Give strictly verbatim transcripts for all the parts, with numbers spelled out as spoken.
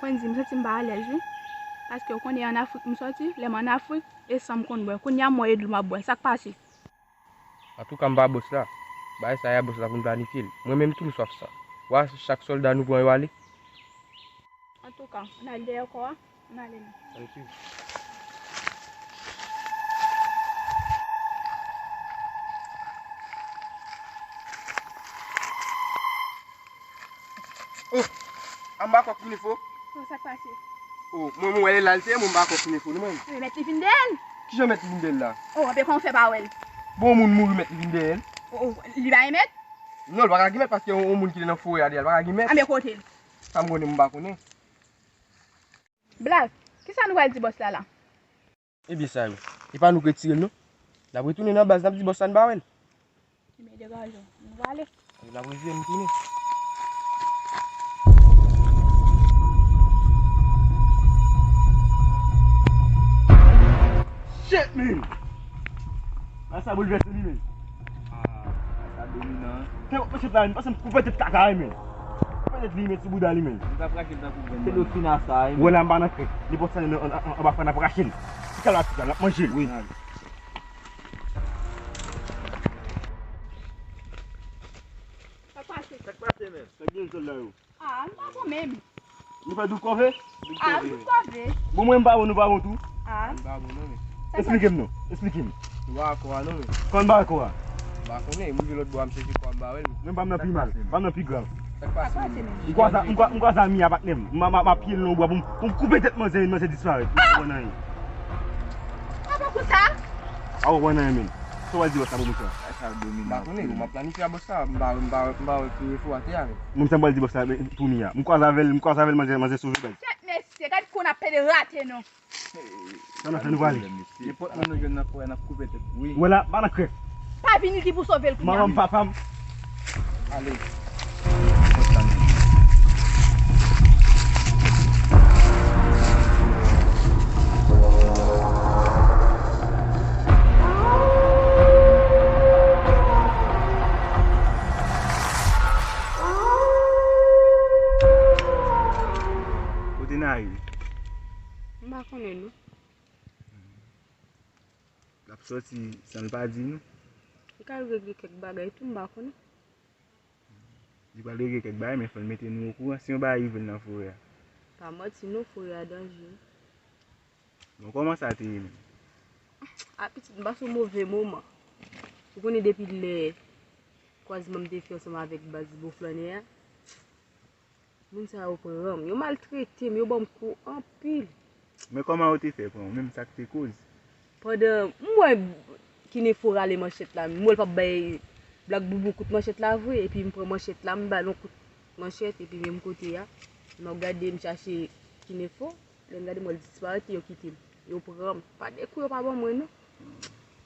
Mwen di, m santi m pa alèz, wi. Paske w konnen ann Afrik m sòti, lè m ann Afrik, e san m konn bwè. Kounye a m wè e dlo m ap bwè. Sa k pase? Antouka, m pa bòs la. Bagay sa y a bòs la pou n planifye l. Mwen menm tou, m swaf san. W a chak sòlda nou pran yo ale. Antouka, ann al dèyè kò a, ann ale non. Ann suiv. Oh, anba kòk Kinefo. Oh, sa k pase? Oh, mwen, mwen wè l la, l te, mwen anba kòk Kinefo, non, mwen. Wi, mèt li vin dèyè l. Kijan mèt li vin dèyè l la? Oh, anben kòman w fè pa wè l? Bon, moun mouri, mèt li vin dèyè l. Oh, oh, li pa gen mèt? Non, l pa ka gen mèt paske yon, yon moun ki te nan forè a dèyè l pa ka gen mèt. Anben kote l? Sa m konnen, m pa konnen. Black, kisa nou pral di bòs la la? Ebyen sa yo. E pa nou k retire l non. N ap retounen nan baz, n ap di bòs la n pa wè l. Ebyen degaje w. Nou prale. N ap retire l, nou tounen. Shit, man! Bagay sa boulvèse li, men. Ah, sa dominan. Te, mesye, la, m panse m koupe tèt kaka, men. Koupe tèt li, men, sou bouda li, men. Li pa krache l tankou grann. Se dlo fina sa, men. Wè la, m pa nan krèk. Nenpòt sa, nan, an, an, anba fwa, n ap rache l. Ti kal la, ti kal, n ap manje l. Wi. Sa k pase? Sa k pase, men? Sa k gen sòlda yo? Ah, m pa bon menm. Nou fè doub kòve? Ah, m doub kòve. Bon, mwen m pa bon, nou pa bon tou? Ah. M pa bon non, men. Esplike m non, esplike m. Nou pa dakò a non, men. Kòman n pa dakò a? M pa konnen, m rive lòt bò a, m chèche kò a, m pa wè l. Mwen pa m nan pi mal, pa m nan pi grav. Sa k pase, men? M kwaze, m kwa-, m kwaze a Mia patnè m. M, m, m ap piye l nan yon bwa pou m, pou m koupe tèt manzè, manzè disparèt. M pa wè nan anyen. Ah, bon konsa? A w wè nan anyen, men. Sa w al di bòs la pou mwen sa? Ay, sa domine. M pa konnen, m ap planifye a bòs la. M pa, m pa, m pa wè ki enfo atè a, men. Mwen, sa m pral di bòs la, men, pou Mia. M kwaze avè l, m kwaze avè l, manzè, manzè sove bèl. Tèt mesye, gad kou n ap pede rate non. Sa n ap fè nou prale. Nenpòt moun nou jwenn nan forè, n ap koupe tèt. Wi. Wè la, pa nan krèk. Pa vini ki pou sove l kounye a. Manman m, papa m. Ale. Kote n a ye? M pa konnen non. L ap sòti san l pa di nou. Li ka regle kèk bagay tou, m pa konnen. Li pral regle kèk bagay, men fò l mete nou okouran si yon bagay rive l nan forè a. Pa manti non, forè a danje. Bon, kòman sa te ye menm? A pitit, m pase yon move moman. Ou konnen depi lè kwazman m te fè ansanm avèk baz Boflannè a, moun sa yo pran m. Yo maltrete m, yo ban m kou anpil. Men kòman yo te fè pran w menm, sa k te koz? Pandan m wè Kinefo rale manchèt la, m wè l p ap bay Black Boubou kout manchèt la vre, epi m pran manchèt la, m ba l yon kout manchèt, epi menm kote a, m ap gade, m chache Kinefo, lè m gade m wè l disparèt, yo kite m. Yo pran m. Pa de kou yo pa ban mwen non.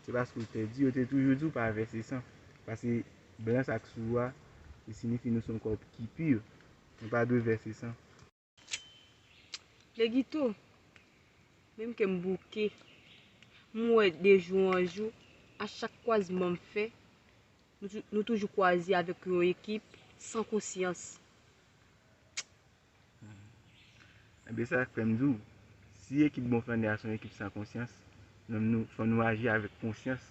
Se paske w te di, yo te toujou di w pa vèse san. Paske blan sa k sou ou a, li siyifi nou se yon kòp ki pi. Nou pa dwe vèse san. Legito, menm ke m bouke, m wè de jou an jou, a chak kwazman m fè, nou tou-, nou toujou kwaze avèk yon ekip san konsyans. Enben, sa k fè m di w, si ekip Bon Flannè a se yon ekip san konsyans, menm nou, fò nou aji avèk konsyans.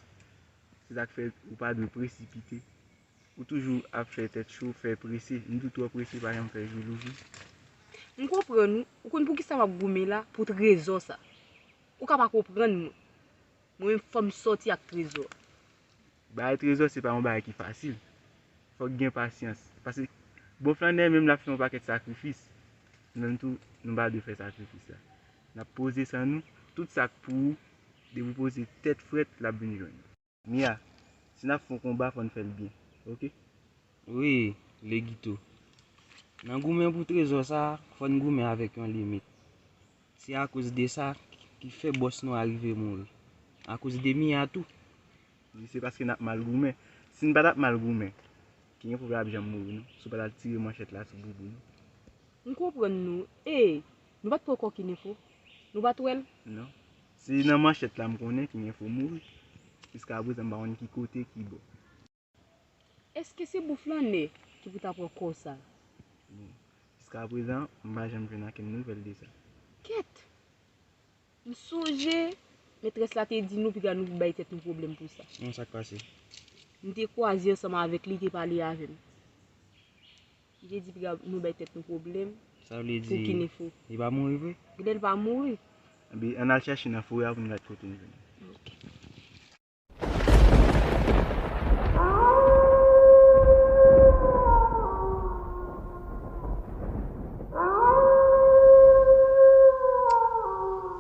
Se sa k fè ou pa dwe presipite. Ou toujou ap fè tèt cho, fè prese. M di w twò prese pa janm fè jou louvri. M konprann ou. Ou konn poukisa m ap goumen la? Pou trezò sa. Ou ka pa konprann mwen. Mwen menm fò m sòti ak trezò. Bay trezò se pa yon bagay ki fasil. Fòk gen pasyans. Paske Bon Flannè menm l ap fè yon pakèt sakrifis. Menm tou, nou pa dwe fè sakrifis la. N ap poze san nou, tout sa k pou ou, depi w poze tèt frèt, l ap vin jwenn ou. Mia, si n ap fè yon konba, fò n fè l byen, oke? Wi, Legito. Nan goumen pou trezò sa, fò n goumen avèk yon limit. Se akoz de sa ki fè bòs nou a rive mouri. Akoz de Mia tou. Wi, se paske n ap mal goumen. Si n pa t ap mal goumen, Kinefo pa t ap janm mouri non, si w pa t al tire manchèt la sou Boubou non. M konprann nou. Ey, nou pa t pran kò Kinefo? Nou pa t wè l? Non. Se nan manchèt la m konnen Kinefo mouri. Jiskaprezan m pa konn ki kote, ki bò. Èske se Bon Flannè ki pou ta pran kò sa? Bon, Jiskaprezan, m pa janm jwenn okenn nouvèl de sa. Kèt! M sonje, metrès la te di nou piga nou bay tèt nou pwoblèm pou sa. Non, sa k pase? M te kwaze ansanm avèk li, li te pale avè m. Li te di piga nou bay tèt nou pwoblèm. Sa vle di, pou Kinefo. Li pa mouri vre? Genlè l pa mouri. Ebyen, ann al chèche nan forè a pou n gad kote n jwenn li. Ok.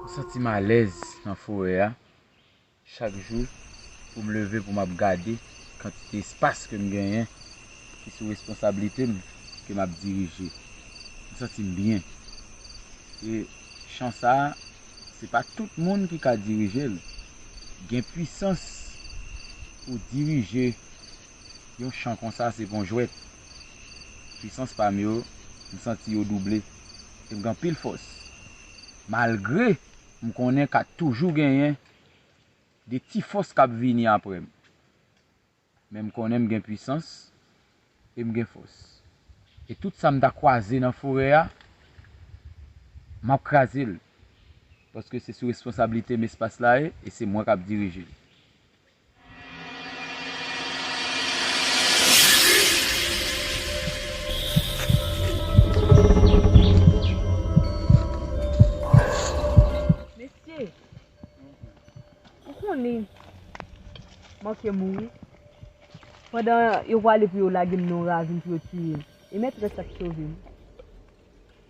M santi m alèz nan forè a. Chak jou, pou m leve, pou m ap gade kantite espas ke m genyen, ki sou responsablite m, ke m ap dirije. M santi m byen. E chan sa a, se pa tout moun ki ka dirije l. Gen pwisans pou dirije yon chan konsa, se pa yon jwèt. Pwisans pa m yo, m santi yo double. E m gen anpil fòs. Malgre m konnen ka toujou genyen de ti fòs k ap vini apre m. Men m konnen m gen pwisans e m gen fòs. E tout sa m ta kwaze nan forè a, m ap kraze l. Paske se sou responsablite m espas la ye, e se mwen k ap dirije l. Mesye, ou konnen, manke mouri. Pandan yo prale pou yo lage m nan yon ravin pou yo tiye m, e mètrès la k sove m.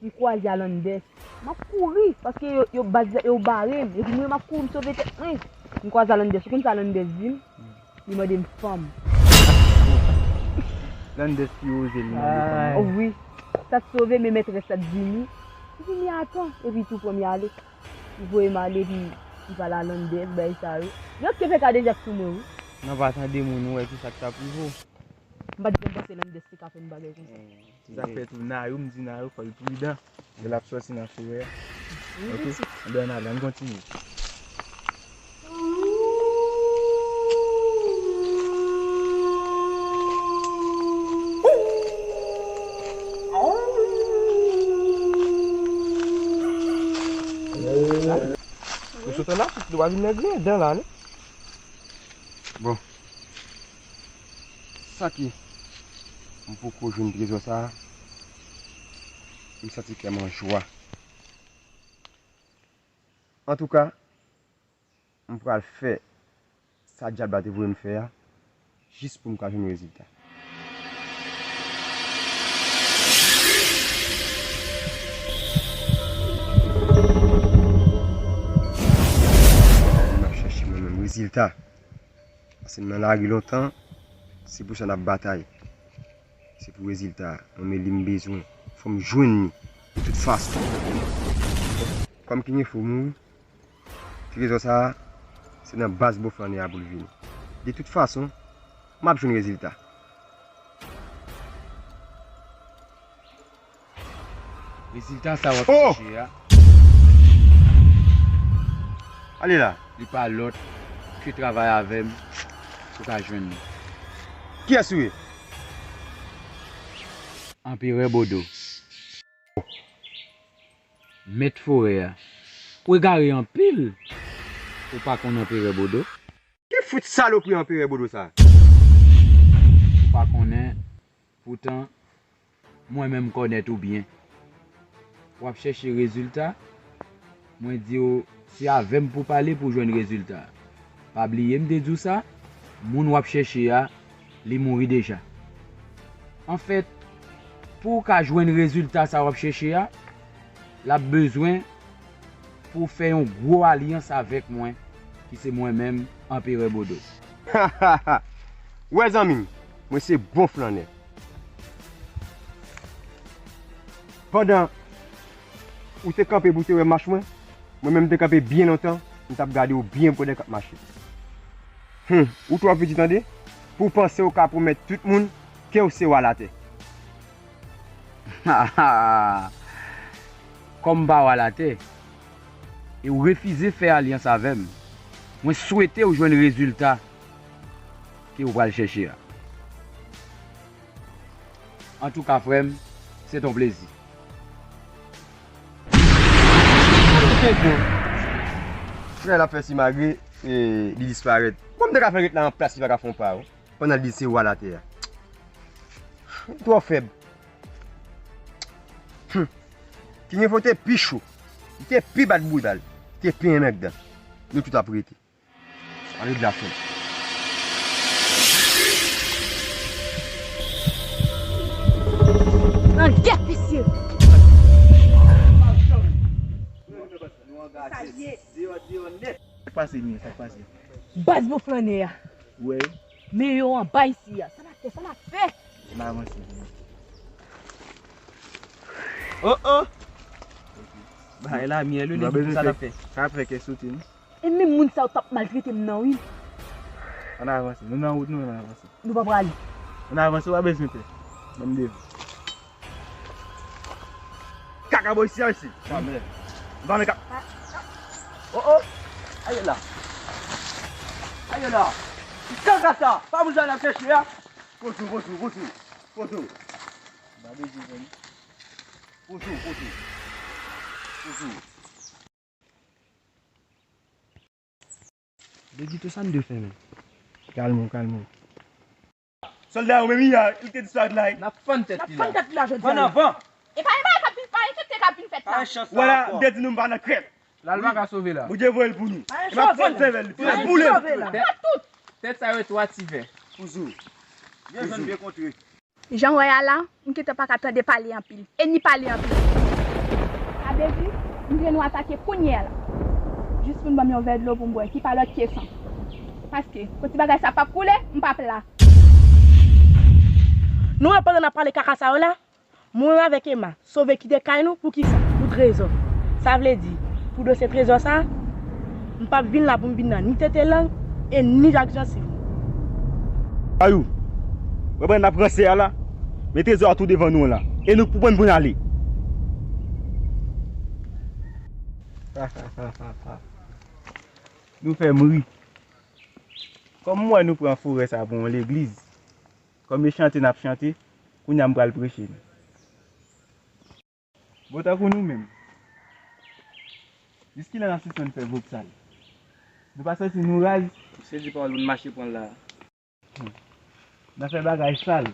M kwaze Alandes. M ap kouri, paske yo, yo baz, yo bare m. Epi mwen, m ap kouri, m sove tèt mwen. M kwaze Alandes. Ou konn sa Alandes di m? Li mande m fanm. Landes ki oze li mande fanm. Oh wi. Sa t sove, men mètrès la t vini. Li vini a tan, epi tou pran m y ale. Li voye m ale, epi li pale a Landes, bagay sa yo. Yo te fè kadejak sou mwen, wi. Nan pa tande moun, ou wè ki sa k t ap rive w. M pa t janm panse Landes te ka fè yon bagay konsa. Se sa k fè tou Nayou, m di Nayou fò l pridan lè l ap sòti nan forè a. Ok? Enben, ann ale, ann kontinye. Ou sot an Afrik, ou pa vin nan griyen dan la, non? Bon. Sa ki, m poko jwenn trezò sa a, m santi kè m an jwa. Antouka, m pral fè sa dyab la te voye m fè a, jis pou m ka jwenn rezilta. M ap chèche mwen menm rezilta. Paske m nan lari lontan, se pou sa n ap batay. Se pou rezilta a, mwen menm li m bezwen. Fò m jwenn li, de tout fason. Kòm Kinefo mouri, trezò sa a, se nan baz Bò Flannè a pou l vini. De tout fason, m ap jwenn rezilta. Rezilta sa w ap chèche a, ale la, li pa lòt ke travay avè m pou w ka jwenn li. Kiyès ou ye? Anperè Bodo. Mèt forè a. Ou egare anpil. Ou pa konn Anperè Bodo? Ki fout salopri Anperè Bodo sa? Ou pa konnen, poutan, mwen menm m kònèt ou byen. W ap chèche rezilta? Mwen di w, se avè m pou w pale pou w jwenn rezilta. Pa bliye m te di w sa, moun w ap chèche a, li mouri deja. Anfèt, pou w ka jwenn rezilta sa w ap chèche a, l ap bezwen pou w fè yon gwo alyans avèk mwen, ki se mwen menm, Anperè Bodo. Wè zanmi m, mwen se bon flannè. Pandan ou te kanpe pou w te wè mach mwen, mwen menm m te kanpe byen lontan, m t ap gade w byen pandan k ap mache. Hum, ou twò piti tande, pou w panse w ka pwomèt tout moun ke w se wa latè. Kòm m pa wa latè, e w refize fè alyans avè m, mwen swete w jwenn rezilta ke w pral chèche a. Antouka, frè m, se t on plezi. Kèt bon. Frè la fè simagri, e, li disparèt. Kòman m te ka fè ret la an plas li pa ka fè yon pa, wi? Pandan l di se wa latè a. Li twò fèb. Hum. Ti Nefo te pi cho. Li te pi bat bouda l. Li te pi enmègdan. Nou tout ap rete. Pale de la fèt. Nan gèt visye. Sa ye. Sa k pase, men, sa k pase? Baz bon flannè a. Wè. Men yo anba isi a. Sa n ap fè, sa n ap fè? N avanse. Oh, oh. Bagay la, myèl, li di sa n ap fè. Sa ap fè kè sote, non? E menm moun sa yo t ap maltrete m nan, wi. Ann avanse. Nou nan wout nou, ann avanse. Nou pa prale. Ann avanse, w pa bezwen pè. Ban m devan. Kaka bò isi a, isi. Sa mè. Ban men ka. Oh, oh. Ayo la. Ayo la. Kaka sa. Pa moun sa n ap chèche a. Poze w, poze w, poze w. Poze w. Pa bezwen, menm. Poze w, poze w. Poze w. Degito sa n dwe fè menm. Kalme w, kalme w. Sòlda yo menm, li te disparèt la, wi. N ap fann tèt li la. N ap fann tèt li la jodi a. Fann anvan. E pa gen bagay k ap vin, pa gen tèt k ap vin fèt la. Pa gen chans la ankò. Vwala, m te di nou m pa nan krèt. La l pa ka sove la. Bondye voye l pou nou. E m ap fann sèvèl li, pou l boule. Tèt, tèt sa yo e twa ti vè. Pouzou. Byen jwenn, byen kontre. Jan w wè a la, m gentan pa ka tande pale anpil, e ni pale anpil. Sa vle di, m vle nou atake kounye a la. Jis pou n ban m yon vè dlo pou m bwè, ki pa lòt ke san. Paske, pou ti bagay sa p ap koule, m p ap la. Nou wè pandan n ap pale kaka sa yo la, mwen menm avèk Emma, sove kite kay nou, poukisa? Pou trezò. Sa vle di, pou dosye trezò sa, m p ap vin la pou m vin nan ni tete lang e ni jak jansiv. Ayou, w wè pandan n ap ranse a la, men trezò a tou devan nou an la, e nou k pou pran l pou n ale. Nou fè m ri. Kòm m wè nou pran forè sa pou yon legliz, kòm e chante n ap chante, kounye a m pral preche nou. Bon, tankou nou menm. Jiskilè n ap sispann fè voksal? Nou pa santi nou raz? Misye di pawòl pou n mache pran l la. Hmm. N ap fè bagay sal.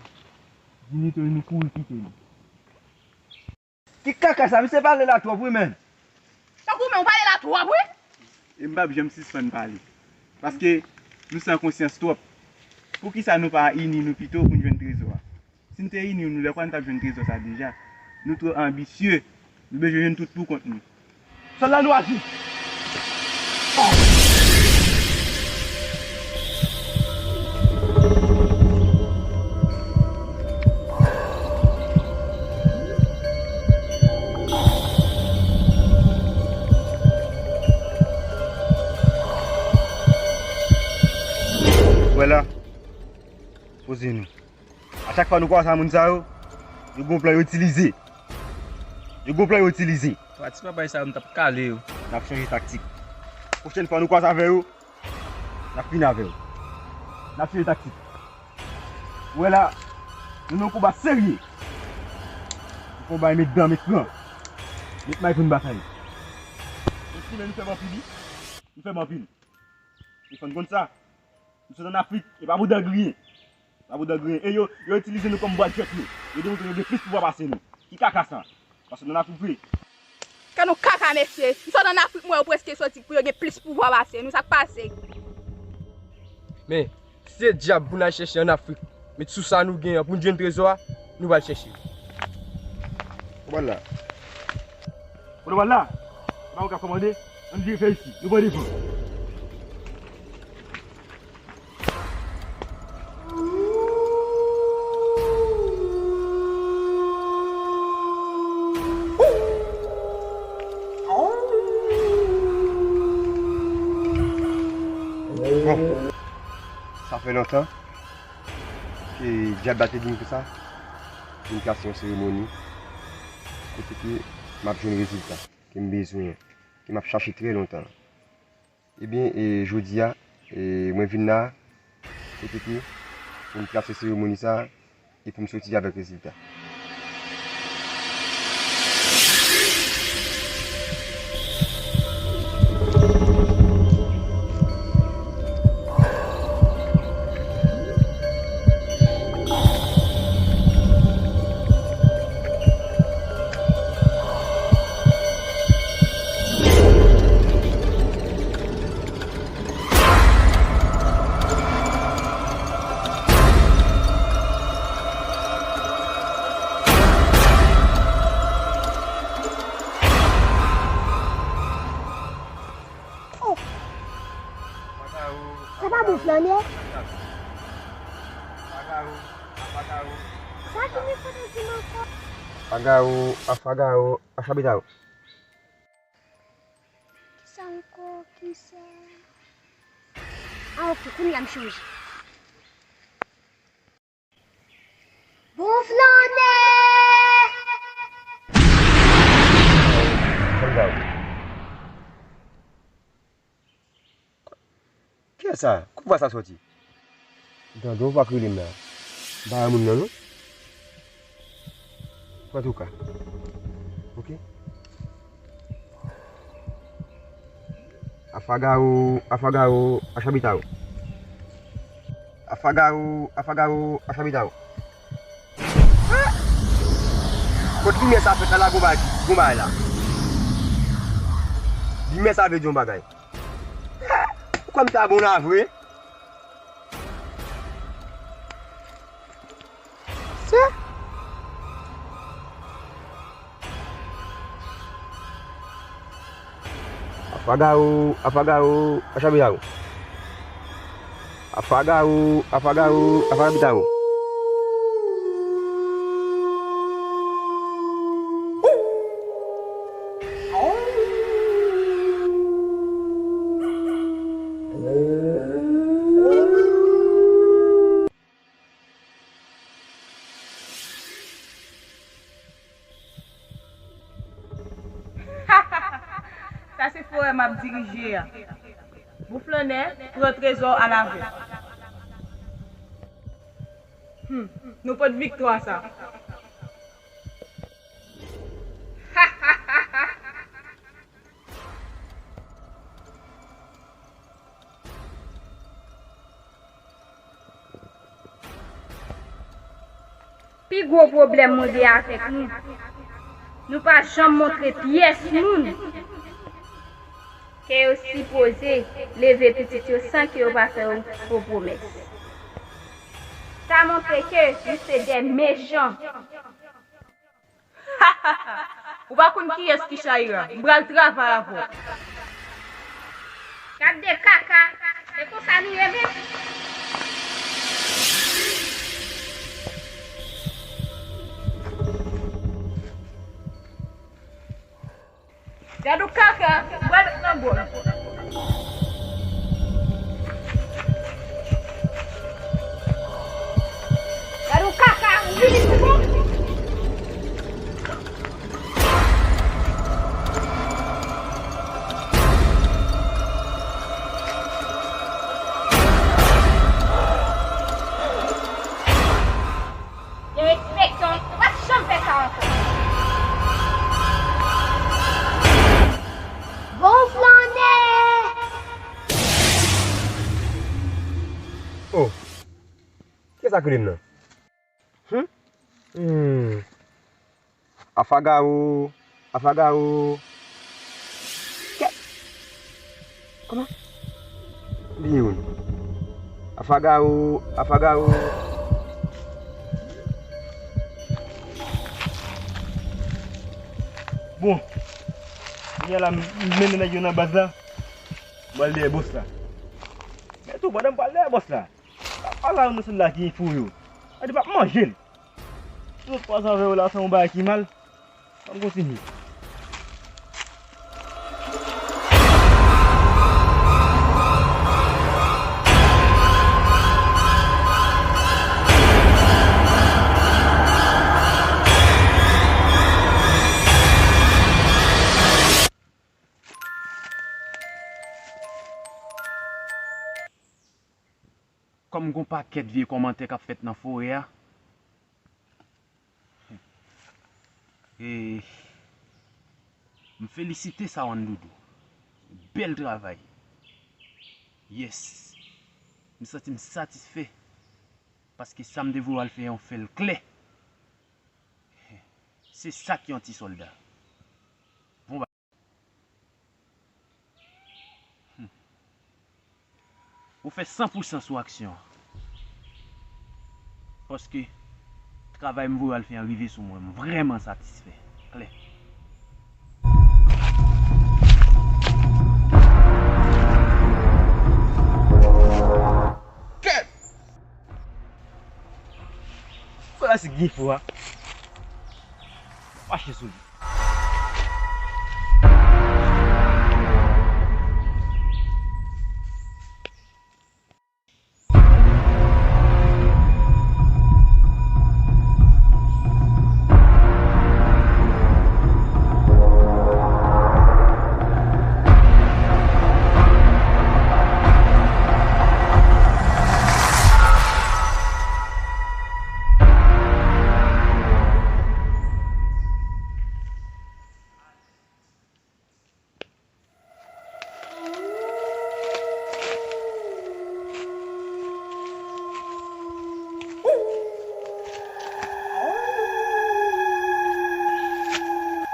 Di nou tou nou kouri kite nou. Ki kaka sa? Misye pale la twòp wi, menn. Tankou menm, ou pale la twòp wi. E m p ap janm sispann pale. Paske nou san konsyans twòp. Poukisa nou pa ini nou pito pou n jwenn trezò a? Si n te ini nou, lè kwa n t ap jwenn trezò sa deja. Nou twò anbisye. Nou bezwen jwenn tout pou kont nou. Sòlda nou aji. Vwala. Poze nou. A chak fwa nou kwaze a moun sa yo, yo gon plan yo itilize. Yo gon plan yo itilize. Twa ti papay sa yo m t ap kale yo. N ap chanje taktik. Pwochèn fwa nou kwaze avè yo, n ap fini avè yo. N ap chanje taktik. Ou wè la, nou nan yon konba serye. Yon konba e met dan, met pran. Met may pou n batay. Mesye, men nou fè m anpil wi. Nou fè m anpil. E fò n konn sa. Nou sot ann Afrik, e pa pou dan griyen. Pa pou dan griyen. E yo, yo itilize nou kòm bwa djèt yo. Yo demontre yo gen plis pouvwa pase nou. Ki kaka sa? Paske nou ann Afrik vre. Kè nou kaka, mesye. Nou sot ann Afrik, m wè yo prèske soti pou yo gen plis pouvwa pase nou. Sa k pase? Men, si se dyab pou n al chèche ann Afrik, met sou sa nou genyen pou n jwenn trezò a, nou pral chèche. Ou pral la. Ou pral la? Se pa ou k ap kòmande? Ann vire fè isi. Nou pran devan. Bon, sa fè lontan ke dyab la te di m konsa, pou m trase yon seremoni kote ke m ap jwenn rezilta ke m bezwen an, ke m ap chache trè lontan. Ebyen, e, jodi a, e, mwen vin la, kote ke pou m trase seremoni sa a, e pou m soti avèk rezilta. Flannè? Afagaro, afagaro, afagaro. Sa ki gen foto di m ankò? Afagaro, afagaro, afagaro. Kisa ankò, kisa? Ah, ok, kounye a m chonje. Bon flannè! Kiyès sa? Kot vwa sa sòti? M tande yon vwa k rele m la. M pa wè moun nan, non. Antouka. Ok. Afagaro, afagaro, achabitao. Afagaro, afagaro, achabitao. Kot limyè sa fèt la, la gon bagay, gon bagay la. Limyè sa vle di yon bagay. Ou kwè m ta bon la vre? Sa? Afagaro, afagaro, achabitao. Afagaro, afagaro, achabitao. Sa se forè m ap dirije a. Bon flannè, pran trezò al avè w. Hmm, nou pot viktwa sa. Pi gwo pwoblèm mwen gen avèk nou, nou pa janm montre pyès moun ke yo sipoze leve pitit yo san ke yo pa fè yon fo pwomès. Sa montre ke nou se de mechan. Ou pa konn kiyès ki Chayra. M pral travay avè w. Gad de kaka. Se konsa nou ye menm? Gad yon kaka, ou pral met nan bòl. Gad yon kaka, ou vini pou bon. Derespektan, ou p ap janm fè sa ankò. Bon flannè! Oh! Kiyès sa k rele m nan? Hmm? Hmm. Afagao, afagao. Kè. Kòman? Bliye wi. Afagao, afagao. Bon. Kounye a la, m mennen nèg yo nan baz la. M al dèyè bòs la. Men tou, pandan m pral dèyè bòs la, pa pale a nou sèl la ki fou yo. Gade, m ap manje l. Tout pa sa vè yo la, se yon bagay ki mal. Ann kontinye. Kòm gon pakèt vye kòmantè k ap fèt nan forè a, e, m felisite Sawann Doudou. Bèl travay. Yes. M santi m satisfè. Paske sa m te voye al fè an fè l klè. Se sa k yon ti sòlda. Bon bagay. Hmm. Ou fè san pou san sou aksyon an. Paske travay m voye al fè an rive sou mwen. M vrèman satisfè. Klè. Sa se Gifo a. Mache sou li.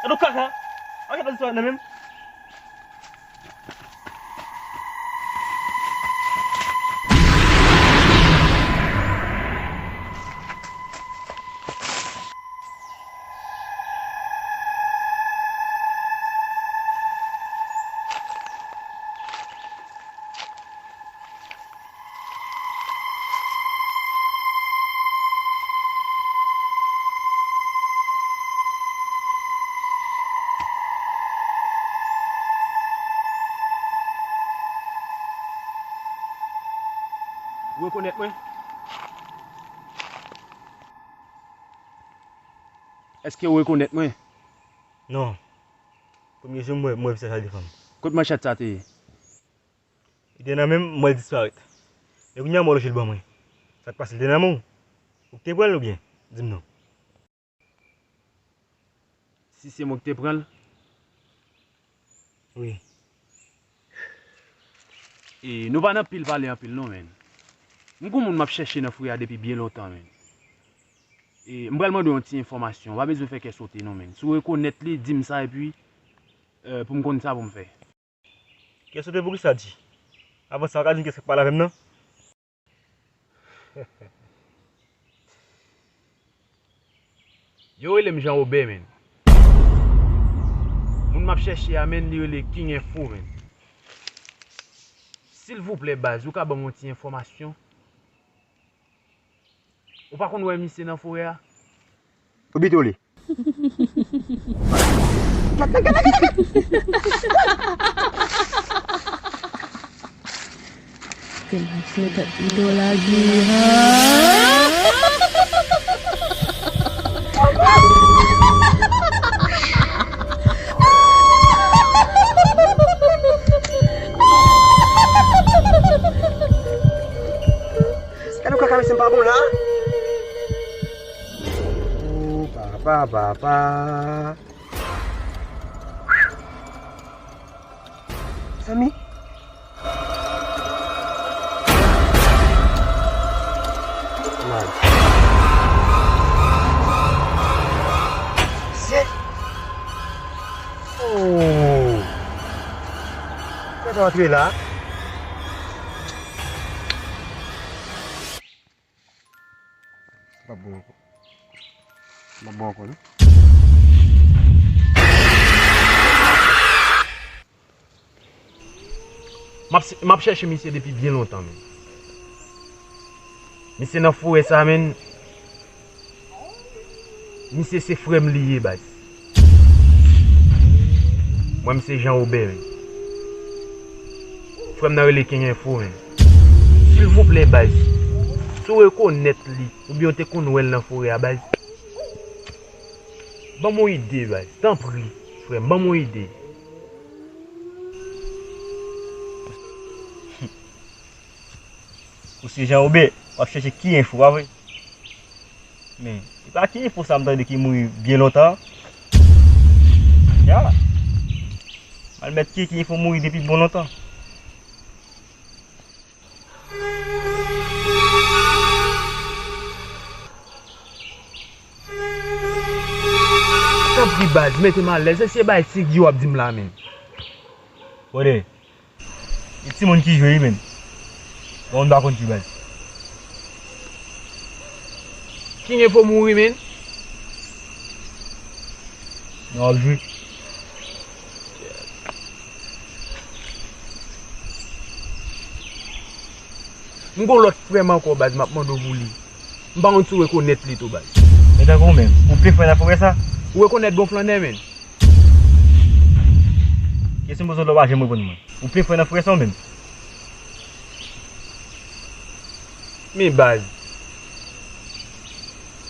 Gade w kaka! Ou pa ka fè istwa nan menm? Ou rekonèt mwen? Èske ou rekonèt mwen? Non. Premye jou m wè, m wè vizaj sa devan m. Kot manchèt sa te ye? Li te nan men m, m wè l disparèt. Men kounye a m wè w lonje l ban mwen. Sa k pase, l te nan men w? Ou k te pran l oubyen? Di m non. Si se mwen k te pran l? Wi. E, nou pa nan pil pale anpil non, menn. M gon moun m ap chèche nan foure a depi byen lontan, menn. E, m pral mande w yon ti enfòmasyon. W pa bezwen fè kè sote non, menn. Si w rekonèt li, di m sa epi, e, pou m konn sa pou m fè. Kè sote poukisa, Dji? Avan sa, w ka di m kiyès k ap pale avè m nan? Yo rele m Jan Wobè, menn. Moun m ap chèche a, menn, li rele King Info, menn. Silvouplè, baz, ou ka ban m yon ti enfòmasyon? Ou pa konn wè misye nan forè a? Ou bite w li. Te mèt mete ido lagi, ha? Gade w kaka mesye m pa bon la. Oh, papa, papa. Mezanmi. Malad. Mesye. Oh. Kòman sa antre la? L ap bon ankò. L ap bon ankò, non. M ap, m ap chèche misye depi byen lontan, menn. Misye nan forè sa, menn. Misye se frè m li ye, baz. Mwen, m se Jan Wobè, menn. Frè m nan rele King Info, menn. Silvouplè, baz. Si w rekonèt li, oubyen w te konn wè l nan forè a, baz, ban m yon ide, baz. Tanpri, frè m, ban m yon ide. Ou se Jan Wobè, w ap chèche King Info, pa vre? Men, e pa King Info sa m tande ki mouri byen lontan. Ya. M al mèt King Info mouri depi bon lontan. Tanpri, baz, mete m alèz. Èske se bay Sigi w ap di m la menm? Brother, e timoun ki jwe wi menm. Bon, m pa konn ki baz. King Info mouri, menn. Non, w ap jwe. M gon lòt frè m ankò, baz, m ap mande w pou li. M pa konn si w rekonèt li tou, baz. Men tankou ou menm, ou plen frè nan forè sa? Ou rekonèt bon flannè, men? Kesyon m poze w la, ou pa janm reponn mwen. Ou plen frè nan forè sa ou menm? Men baz,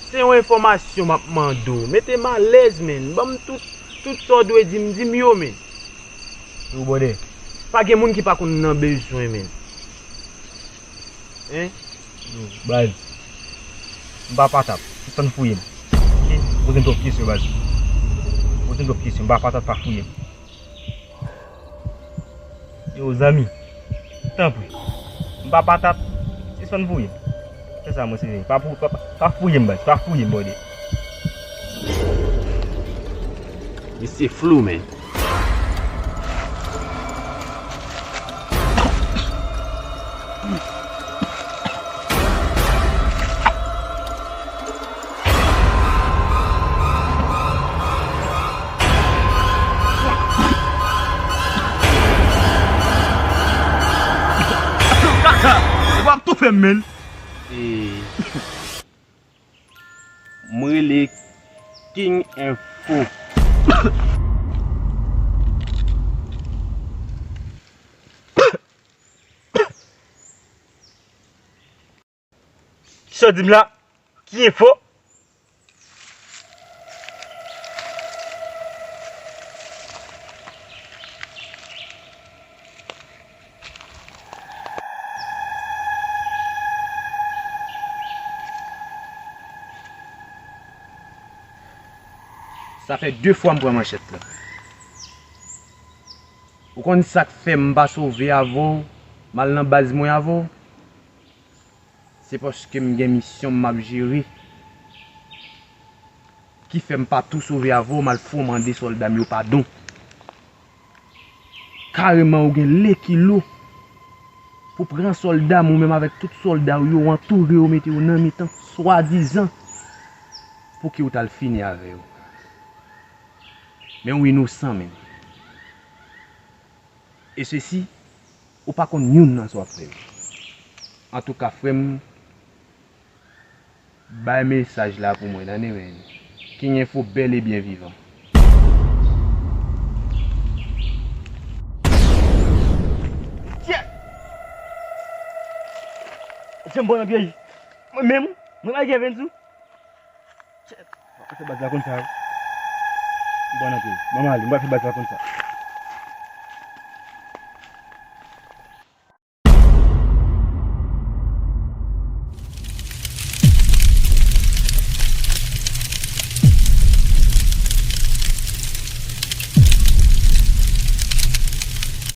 se yon enfòmasyon m ap mande w. Mete m alèz, men. Ban m tout, tout sa w dwe di m, di m yo, men. Yo, bòdè. Pa gen moun ki pa konn nan bezwen, men. Hein? Yo, baz. M pa patat. Sispann fouye m. Ok? Poze m twòp kesyon, baz. Poze m twòp kesyon. M pa patat, pa fouye m. Yo, zanmi. Tanpri. M pa patat. Sispann fouye m. Se sa, mwen, se pa pou, pa, pa, pa fouye m, baz. Pa fouye m, bòdè. Misye flou, men. Kaka! Ou ap toufe m, men. E, mwen rele King Info. Kisa w di m la? Ki enfo? Sa fè de fwa m pran manchèt la. Ou konn sa k fè m pa sove avè w, m al nan baz mwen avè w? Se paske m gen misyon m ap jere. Ki fè m pa tou sove avè w, m al fè w mande sòlda m yo padon. Kareman ou gen lekilo pou pran sòlda m, ou menm avèk tout sòlda w yo, ou antoure yo, mete yo nan mitan, swadizan pou ke w t al fini avè yo. Men ou inosan menm. E sesi, ou pa konn youn nan sa w ap fè yo. Antouka, frè m, bay mesaj la pou mwen, tande, men. King Info bèl e byen vivan. Tchè! Tchè, m pran nan pyèj. Mwen menm, mwen pa gen vennzou. Tchè, m pa fè baz la konn sa. M pran nan pyèj. Manman ale, m pa fè baz la konn sa.